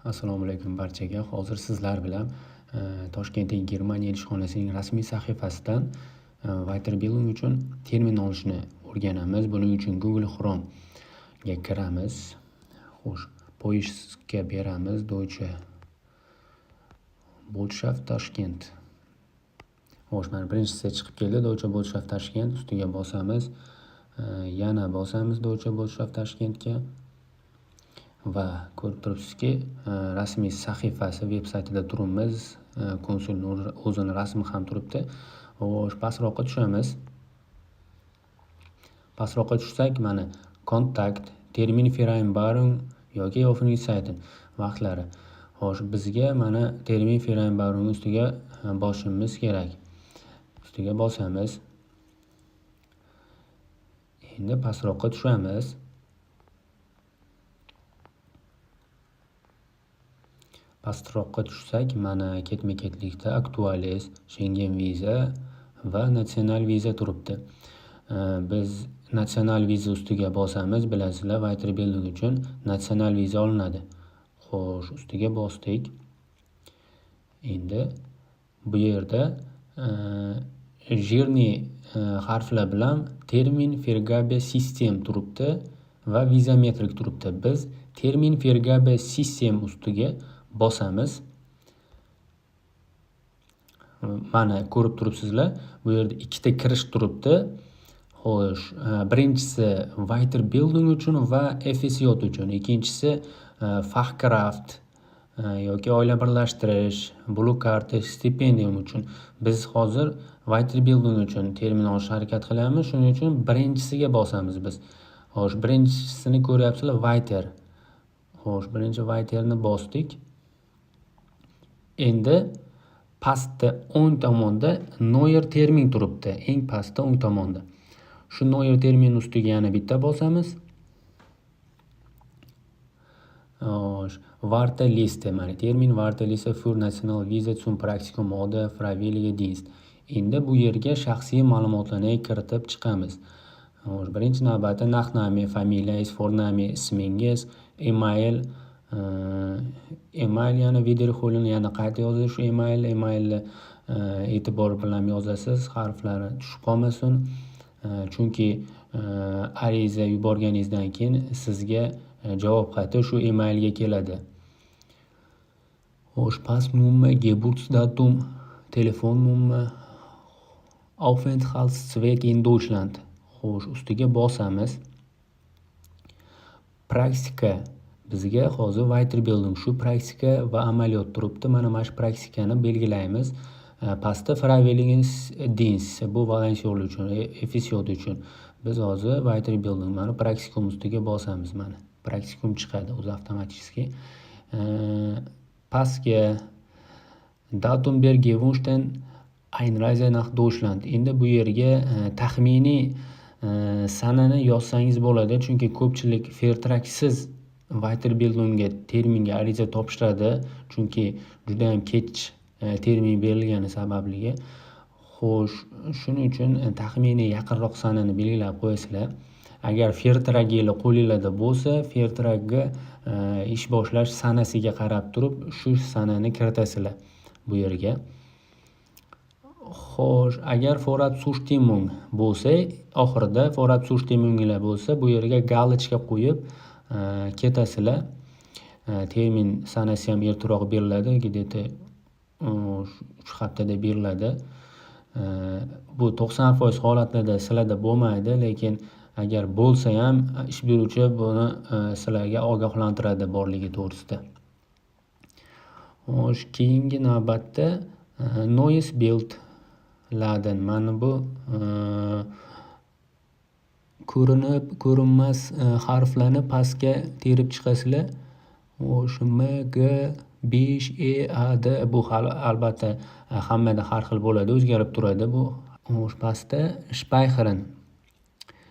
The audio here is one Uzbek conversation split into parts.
Assalomu alaykum barchaga. Hozir sizlar bilan Toshkentdagi Germaniya elchixonasining rasmiy sahifasidan Weiterbildung uchun termin olishni o'rganamiz. Buning uchun Google Chrome'ga kiramiz. Xo'sh, поиск ga beramiz Deutsche Botschaft Tashkent. Xo'sh, mana birinchisi chiqib keldi, Deutsche Botschaft Tashkent ustiga bosamiz. Yana bosamiz Deutsche Botschaft Tashkentga. Va ko'rib turibsizki, rasmiy sahifasi, veb saytida turibmiz. Konsulni o'zini rasmi ham turibdi. Xo'sh, pastroqqa tushamiz. Pastroqqa tushsak, mana Kontakt, Terminvereinbarung yoki Öffnungszeiten, vaqtlari. Xo'sh, bizga mana Terminvereinbarung ustiga bosishimiz kerak. Ustiga bosamiz. Endi pastroqqa tushamiz. Pastroqqa tushsak, mana ketma-ketlikda Aktuales, Schengen viza va National viza turibdi. Biz National viza ustiga bosamiz. Bilasizlar, Weiterbildung uchun National viza olinadi. Xo'sh, ustiga bosdik. Endi bu yerda жирный harflar bilan Terminvergabesystem turibdi va Visametrik turibdi. Biz Terminvergabesystem ustiga bosamiz. Mana ko'rib turibsizlar, bu yerda ikkita kirish turibdi. Xo'sh, birinchisi Weiterbildung uchun va FSJ uchun, ikkinchisi Fachkraft yoki oila birlashtirish, Blue Card, stipendium uchun. Biz hozir Weiterbildung uchun termin olishga harakat qilyapmiz. Shuning uchun birinchisiga bosamiz biz. Xo'sh, birinchisini ko'ryapsizlar, Weiter. Xo'sh, birinchi Weiterni bosdik. Endi pastda o'ng tomonda Neuer Termin turibdi. Eng pastda o'ng tomonda. Shu Neuer Termin ustiga yana bitta bosamiz. Xo'sh, Warteliste, mana Termin Warteliste für National Visa zum Praktikum oder Freiwillige Dienst. Endi bu yerga shaxsiy ma'lumotlarni kiritib chiqamiz. Xo'sh, birinchi navbatda Nachname, familiyangiz, Vorname, ismingiz, email yana wiederholen, yana qayta yozish shu emailni e'tibor bilan yozasiz, harflari tushib qolmasin. Chunki ariza yuborganingizdan keyin sizga javob xati shu emailga keladi. Xo'sh, Passnummer, Geburtsdatum, Telefonnummer, Aufenthaltszweck in Deutschland. Xo'sh, ustiga bosamiz. Praktika bizga hozir Weiterbildung, shu praktika va amaliyot turibdi. Mana shu praktikani belgilaymiz. Pastda Freiwilligendienst, bu volontyorlar uchun, FSJ uchun. Biz hozir Weiterbildung, mana praktikum ustiga bosamiz mana. Praktikum chiqadi o'zi avtomatik. Pastga Datum der gewünschten Einreise nach Deutschland. Endi bu yerga taxminiy sanani yozsangiz bo'ladi, chunki ko'pchilik Vertragsiz Weiterbildungga terminga ariza topshiradi, chunki juda ham kech termin berilgani sababliga. Xo'sh, shuning uchun taxminiy yaqinroq sanani belgilab qo'yasizlar. Agar Vertraginglar qo'linglarda bo'lsa, Vertragga ish boshlash sanasiga qarab turib shu sanani kiritasizlar bu yerga. Xo'sh, agar Vorabzustimmung bo'lsa, oxirida Vorabzustimmunglar bo'lsa, bu yerga galochka qo'yib ketasizlar. Termin sanasi ham ertaroq beriladi, где-то 3 haftada beriladi. Bu 90% holatlarda sizlarda bo'lmaydi, lekin agar bo'lsa ham ish beruvchi buni sizlarga ogohlantiradi borligi to'g'risida. Xo'sh, keyingi navbatda Neues Bild laden. Mana bu ko'rinib ko'rinmas harflarni pastga terib chiqasizlar. Xo'sh, M, G, 5, E, A, D, bu hali albatta hammada har xil bo'ladi, o'zgarib turadi bu. Xo'sh, pastda Speichern.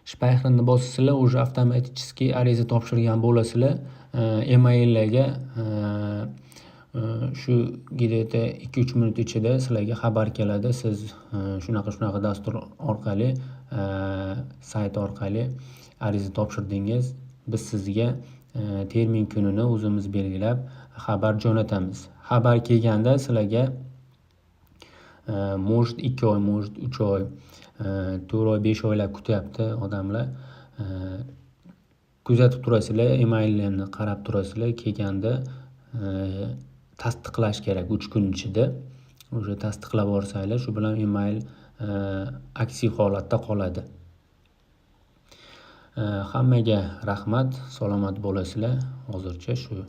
Speichernni bossanglar, уже avtomatik ariza topshirgan bo'lasizlar. Emaillarga shu где-то 2-3 minut ichida sizlarga xabar keladi. Siz shunaqa shunaqa dastur orqali, sayt orqali ariza topshirdingiz. Biz sizga Termin kunini o'zimiz belgilab xabar jo'natamiz. Xabar kelganda sizlarga, может, 2 oy, может, 3 oy, 4 oy, 5 oylab kutyapti odamlar. Kuzatib turasizlar, emaillarni qarab turasizlar. Kelganda tasdiqlash kerak 3 kun ichida. O'sha tasdiqlab yuborsanglar, shu bilan email aktiv holatda qoladi. Hammaga rahmat, salomat bo'lasizlar. Hozircha shu.